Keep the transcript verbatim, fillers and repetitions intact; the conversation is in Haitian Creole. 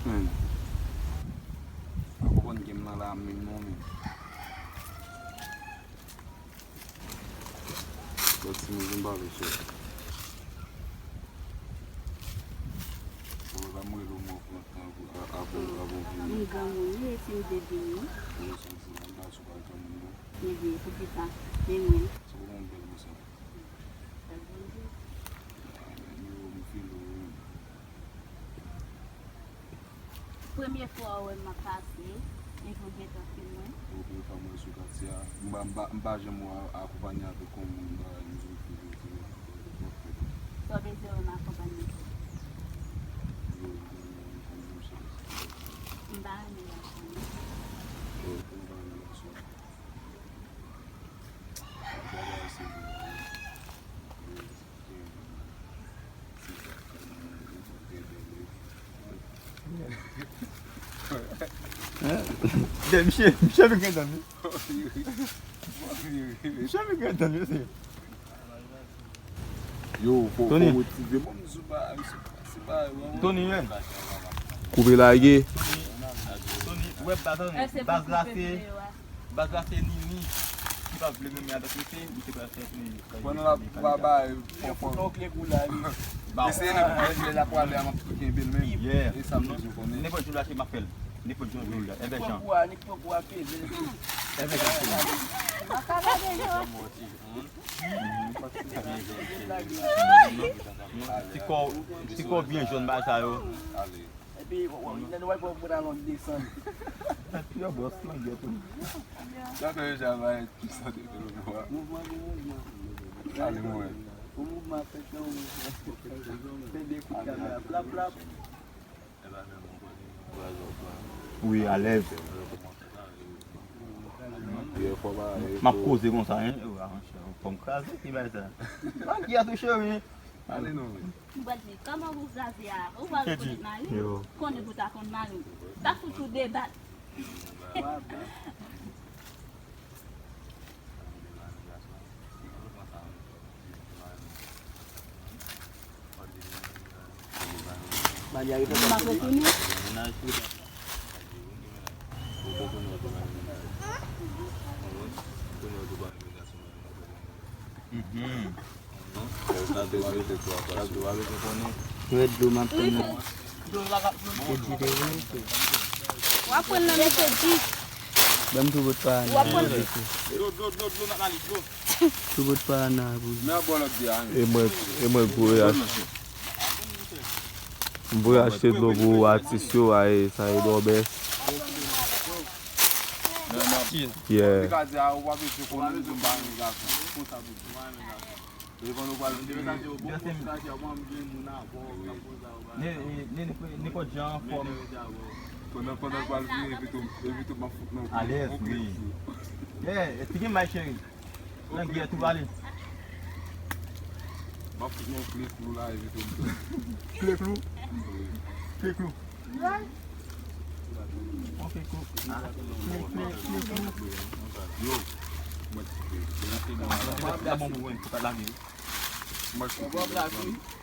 Men, pa konprann game nan la menm non, men. Lòt timoun vin pale, cheri. Bon, pa mwen, lè mwen pran tan pou, a, a, pou, a, pou vini. M granmoun, wi, e si m te vini. Mwen santi la, m pa sou pa granmoun, non. Ebyen, poukisa? E mwen? Se pou yon bèl mesaj. Bèl Bondye. Ah, men yo, m feel ou, wi. Premye fwa w wè m ap pase, epi w gentan fè mwen. Premye fwa m wè sou katye a, m pa, m pa, m pa janm wè akonpanye avèk yon moun, m pa, m jis fè yon ti nèpòt kote. Sa w bezwen wè m akonpanye? Yo, m, m, m, m, m, m, m, m pa renmen gason. Yo, m pa renmen gason. Misye, misye vin gen zanmi. Misye vin gen zanmi, se. Yo, fò, fò motive. Bon, m sou pa, m sou pa, se pa, Tony, men. Koupe lage. Tony, wè, baz la, se, baz la, se Baz la se Nini ki pa vle menm avèk misye, misye pral fè pou li. Pandan l ap travay, fò, fò. Eseye nan pwale, lè l ap pwale a, m ap tou kenbe l menm. Yeah. E sa m bezwen konnen. Nenpòt jou l achte, m ap fè l. Nenpòt jou l achte. Envèjan. Envèjan. Ti kò, ti kò byen jòn bagay sa yo. Epi, w, w, lè nou wè pou w pran long desann. Yo, bòs, langèt ou. Sa fè yo travay, ki sa de, de, de, Mouvman pou mouvman. Ale, mwen. Pou mouvman fèt nan mouvman. Fè de kout kamera. Plap, plap. Wi, alèz. M ap koze konsa, en. Fò m kraze ti bagay sa. Ann, ki a touche, wi. Ale non, wi. M pral di, kòman pou kraze a? Ou pa rekonèt mari? Yo. Konnen pou ta konn mari. Ta fout ou debat. Mari a retounen. Mhm. Yo, dlo m ap tann nan. Yo di de vini tou. W ap pran nan mesye dis. Ban m tou bout pa a nan. W ap pran. Tou bout pa a nan pou. E mwen, e mwen gwo yach. M voye achte dlo pou atis yo, ay, sa e dòbès. Yeah. Nenpòt jan fòm. Pandan, pandan l pral vini, evite w, evite w, m ap fout nan klik. Alèz, wi. Yeah, esplike m, my cheri. Nan gè tou ale. M ap fout yon kle klou la, evite w. Kle klou? Wi. Kle klou. Yon kle klou. Kle, kle, kle klou. Yo. Mwen. Sa bon pou mwen, pou pa lage. Mwen.